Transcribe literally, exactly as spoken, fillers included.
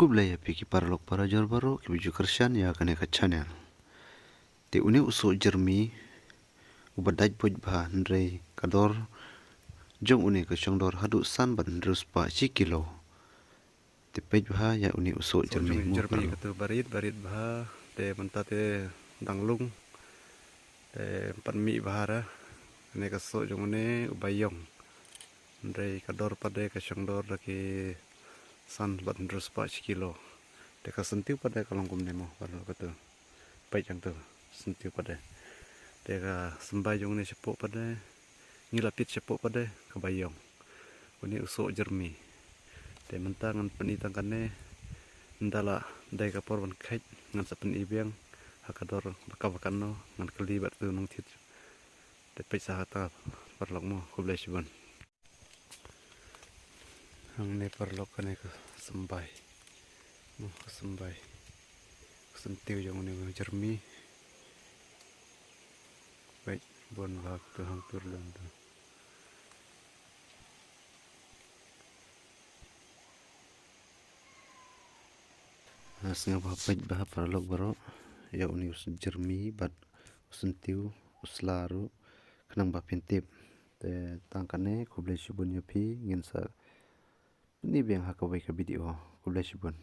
Khublei ïa phi ki paralok parajor baroh kiba ju kyrshan ïa kane ka channel. Te une u soh jyrmi uba dait buit bha, hynrei ka dor jong une ka shong dor haduh san bad hynriew spah shi kilo. Te peit bha ïa une u soh jyrmi. Jyrmi katu barit barit bha, te mynta te dang lung. Te pan mih bha ra. Kane ka soh jong une uba ïong. Hynrei ka dor pat de ka shong dor da ki san bad hynriew spah shi kilo. Te ka syntiew pat de ka long kumne mo, paralok katu. Peit hangtu, syntiew pat de. Te ka symbai jong une shapoh pat de, ngi la peit shapoh pat de kaba ïong. Une u soh jyrmi. Te mynta ngan pyni tang kane, ynda la dei ka por ban kheit ngan sa pyni biang ha ka dor ba ka ba kano, ngan kylli bad tu nongthied. Te peit sa hata, paralok mo, khublei shibun. Hangne paralok kane ka symbai. Mo, ka symbai. Ka syntiew jong une u jyrmi. Peit bun bha tu hangtu lem tu. Ha, sngewbha peit bha paralok baroh ïa une u jyrmi bad u syntiew, u sla ruh, khnang ba phin tip. Te tang kane, khublei shibun ïa phi, ngin sa pyni biang ha kawei ka video. Khublei shibun.